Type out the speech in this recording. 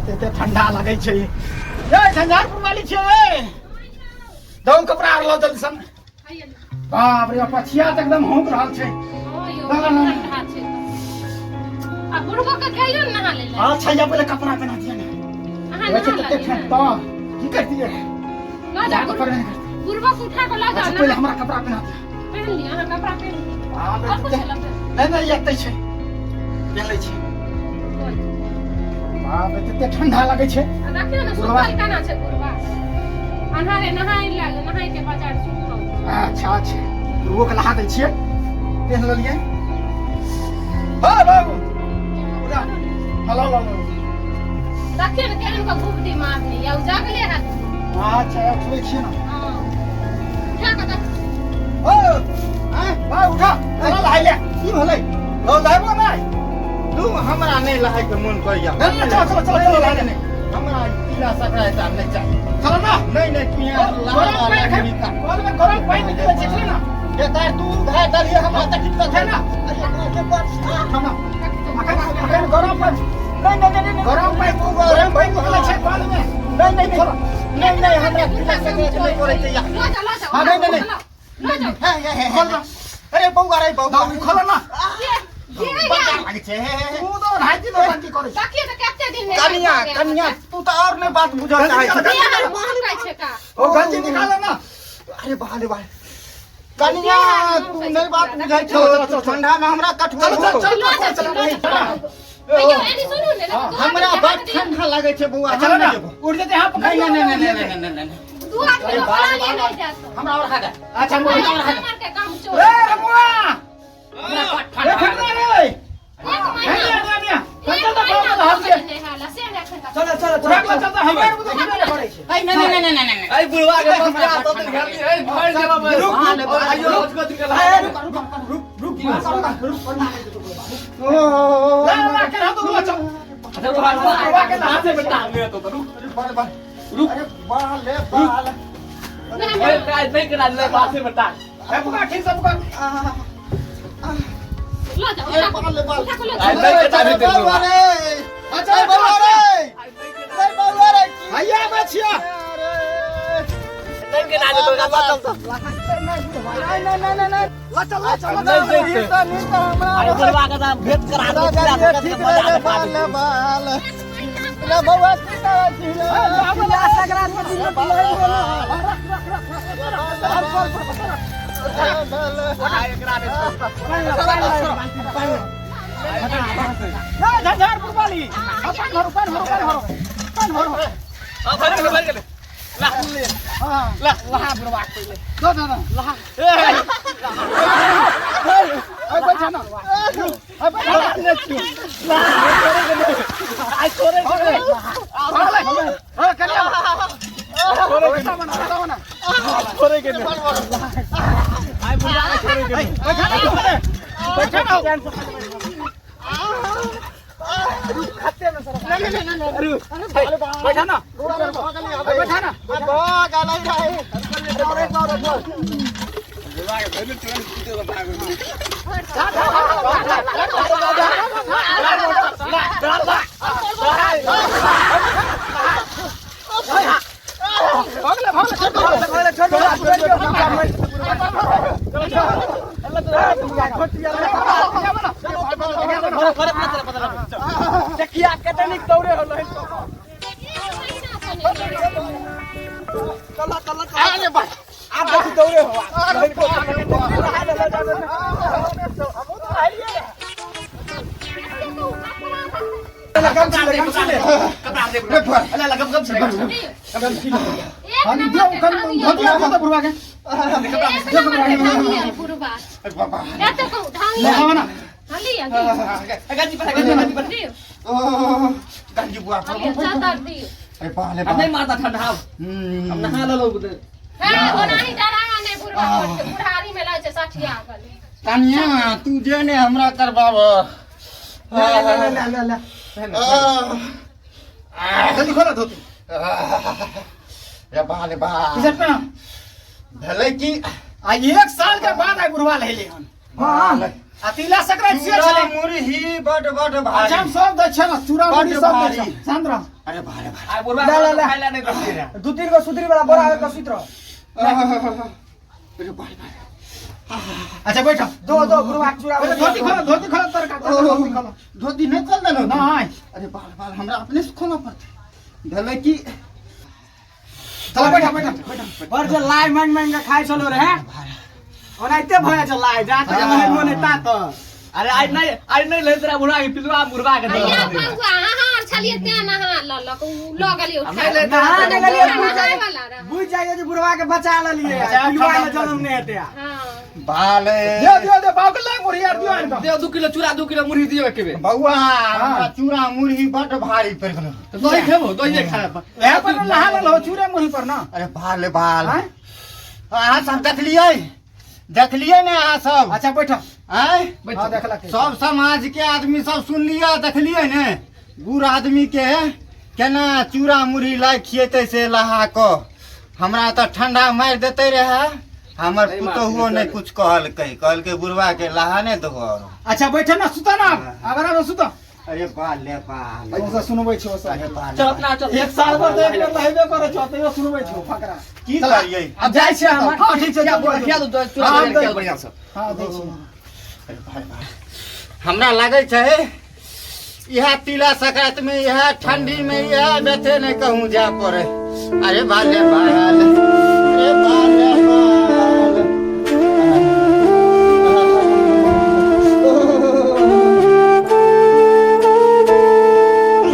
रे, एते ठंडा लगै छै। ए झंझारपुर वाली छियै, ए दौ कपड़ा आर लऽ जल्दी सन। बाप रे, पछिया तऽ एकदम हौंक रहल छै। ना, ना, ना। आ बुढ़बो के कहियो ने नहा लेले। अच्छा, या पहिले कपड़ा पहना दिया ने। अहाँ वैसे नहा कते लेलियै। ठंड तऽ की करतियै? लऽ जा जाउ। कऽ पकड़े नहि। बुढ़बो के उठा कऽ लऽ अच्छा जाउ। पहिले नहा हमरा कपड़ा पहना दिया। पहन लिअ, अहाँ कपड़ा पहन लिअ। बाप रे, और कुछ कते- लेबै? नहि नहि, एते छै, पहन लै छी। बाप रे, कते ठंडा लगै छै। आ देखियौ ने। बुढ़वा। सुतल केना छै बुढ़वा? अन्हारे नहाय लाग, नहाय के बाजार सुतल। अच्छा अच्छा, बुढ़बो के नहा दै छियै। पहन लेलियै। हँ बाबू, उठा। हलो लो लो। देखियौ ने केहन के गुबदी मारने या उ जागले हैत। अच्छा, उठबै छियै ने। हँ, उठा कऽ देख। ओ आँय बाबू, उठा, चल नहाय ले। की भेलै? लो नहायबो नहि? तू हमरा नहि लहायके मोन करैया। नहि नहि, चल चल चल चल, नहाय ले। हमरा ई पीला सकराइत आर नहि चाही। चल ना। नहि नहि, तू यहाँ गरम पानि एखन कलमे गरम पानि निकलै छै, चल ना। बेकार तू उघाय देलियै हमरा तऽ ठीक उठे ना। अरे एकरा के बड़ उठा ना। अखन अखन गरम पानि। नहि नहि नहि नहि। गरम पानि, गरम पानि निकलै छै कलमे। नहि नहि नहि नहि नहि, हमरा पीला सकराइत नहि करै छै। लऽ जाउ, लऽ जाउ। हाँ, नहीं, नहीं, नहीं। लऽ जाउ। हे हे हे खोल ना। अरे बौआ रे बौआ। ना, उखल ना। जे जे बड़ या डर लागै छै। हे, हे, हे। तू तो नहाय तो की करै छै? देखियौ तऽ कते दिन नहि कनिया कनिया, तू तऽ और नहि बात बुझऽ चाहै गंजी छै। देह हाथ महकै छै का? ओ गंजी निकाल ना। अरे बा रे बा, कनिया, तू नहि बात बुझै छौ। चल, चल, तू चल। ठंडा मे हमरा कठुआ चल चल चल। लऽ जाउ, चल लऽ चल। जाउ। अय्यो, एनी सुनू ने। हमरा बड़ ठंडा लागै छै बौआ। चल हम ना। नहि जेबो। उठ जेते। हां, पकड़। नहीं नहीं नहीं नहीं नहीं नहीं नहीं नहीं। दू आदमी के बोला लिए नहि जायत। हमरा और खा दे। अच्छा, हम हमर के काम चोर। ए रमुआ, ए खन्ना रे। एक महीना, नहीं नहीं नहीं, एक चल तो महीना बाबा हम के नहि हाला से नहि एखन तक। चल चल चल चल, हमरा बुझे खिले पड़ै छै। नहीं नहीं नहीं नहीं नहीं नहीं। ऐ बुढ़वा के पास क्या तो दिन घर ऐ भर देबा मैं। रुक, रुक, रुक, आइयो रुक। रोज को दिन अरे रुक रुक रुक रुक रुक रुक। ओ ला ला के रह दो, चल। अच्छा, बुढ़वा के नहा से बेटा ले तो रुक। अरे बाल बाल। रुक। अरे बाल ले बाल। ऐ काज नहीं करा ले बात से बेटा। ए बुका, ठीक से बुका। लऽ जाउ। अरे बाल ले बाल। उठा कऽ लऽ आई जाउ। नहीं कटा दे। बौआ रे। अच्छा। अरे बौआ रे, अरे बौआ रे। भैया बचिया। अरे नहीं करा दे तो चल चल। नहीं नहीं नहीं नहीं नहीं। ला चल ला चल। नहीं नहीं देखते। नहीं तो हमरा अरे बुढ़वा के साथ भेंट करा दे। ठीक रे, बाल ले बाल ले बौआ, की करै छी रे? ए झंझारपुर वाली, पान भरो, पान भरो, पान भरो, पान भरो। भर गेलै, भर गेलै। हां, ला। लहा बुढ़वा के पहिले दो दो दो लहा। ए बैठा ना, ए बैठा ना। आई छोड़े के हां, करिया छोड़े बना, बना। छोड़े के आई बुढ़वा के छोड़े के। बैठा ना, तू बैठा ना। बैठा ना, बैठा ना। भागले भागले, छोड़ दो, छोड़ दो। देखिया कते नीक दौड़े होलै। एक महीना से नहि। अरे बा आब देखी दौड़े हो। कपड़ा दे, अला लगा गम से। एक हम नंबर दियो के कन ढांगी। धोतिया दो बुढ़वा के। एक नंबर के ढांगी है बुढ़वा। एते कहू ढांगी। लहावा ना। हाँ, लिअ, दियौ। गंजी पर, गंजी पर। दियौ। गंजी बुआ। हाँ, लिअ, चादर दियौ। अरे बाल अब नहीं मारता ठंडा, अब नहा लो। हे, ओनाही डरावा नहि बुढ़वा पर छै। बुढ़ारी मे लागै छै सठिया गेलै। कनिया, तू जे ने हमरा करबाब। ले ले ले ले ले, जल्दी खोलो धोती। रे बाल बा टी शर्ट पहना। भेलै की? आ एक साल के बाद आई बुढ़वा लहेले हन। हां, आ तिला संक्रांति से छलै। मुरही बड बड भारी। अच्छा, हम सब दै छियै ने, चूड़ा बड मुरही सब दै भारी। छियै, शांत रह। अरे भारे भारे। आइ बुढ़वा ला, ला, ला। खाइ ला नहि दस्ती रहे। दू तीन गो सुधरी वाला बोरा आबि कऽ सुति रह। अरे भारे भारे। अच्छा बैठ। दो दो बुढ़वा के चूड़ा। पहिले धोती खोलो, धोती खोलो, तरका तरका धोती खोलो। धोती नहि खोल देलहुँ? नहि। अरे बाल बाल, हमरा अपने से खोलऽ पड़तै, भेलै की? चलो बैठ बैठ बैठ। बड़ जे लाइ मांगि मांगि कऽ खाइ छलो रहे, ओनाहिते भऽ जाइ छै लाइ जा तक नहेबो नहि ता तक। अरे आइ नहि, आइ नहि लैत रहे बुढ़वा के, पिलुआ मुर्गा के आ या दऽ। बौआ, अहाँ आर छलियै तें नहा ललक, उ लऽ गेलियै उठा। नहि लैत। नहा नहि लेलियै, बुझि नहाय वाला जाइ रहै। बुझि जाइए जे बुढ़वा के बचा लेलियै, अच्छा, पिलुआ ठंडा ने जन्म नहि हेतै आब। हँ। बाल दियो दियो दियो, बाबू के लाइ मुरही आर दियो आनि कऽ। दियौ 2 किलो चूड़ा, 2 किलो मुरही दियौ एके बेर। बौआ, हमरा चूड़ा मुरही बड भारी पड़ि गेल। तऽ दही खेबो, दहिए खायब। वएह पर नहा लेलहो चूड़े मुरही पर ना? अरे बाल बाल। आँय? अहाँ सब देखलियै, देखलियै ने अहाँ सब? अच्छा बैठ। आँय? हाँ, देखलक। सब समाज के आदमी सब सुनलियै, देखलियै ने, बूढ़ आदमी के केना चूड़ा मुरही लाइ खियेतै से लहा कऽ। हमरा तऽ ठंडा मारि देते रहे, हमर नहीं। पुतोहुओ मारतै, नहि कुछ कहलकै, कहलकै बुढ़वा के लहा नहि दहो आरो। अच्छा बैठ ना, सुत ना आब, आब आराम से सुत। अरे बाल ले बाल। तोसँ सुनबै छौ सब। अरे बाल। चल अपना चल। एक साल पर तऽ एक बेर नहेबे करै छौ, तैयो सुनबै छौ फकरा। की करियै? आब जाइ छियै हम। हँ, ठीक छै, खिया चल, खिया दो चूड़ा। हाँ, मुरही खिया दो बढ़िआँ से। हँ, दै छियै। अरे भाई भाई, हमरा लागै छै इएह तिला संक्रांति में, इएह ठंडी में, इएह बेथे नहि कहूँ जाय पड़े। अरे बाले बाल, अरे बाले बाल।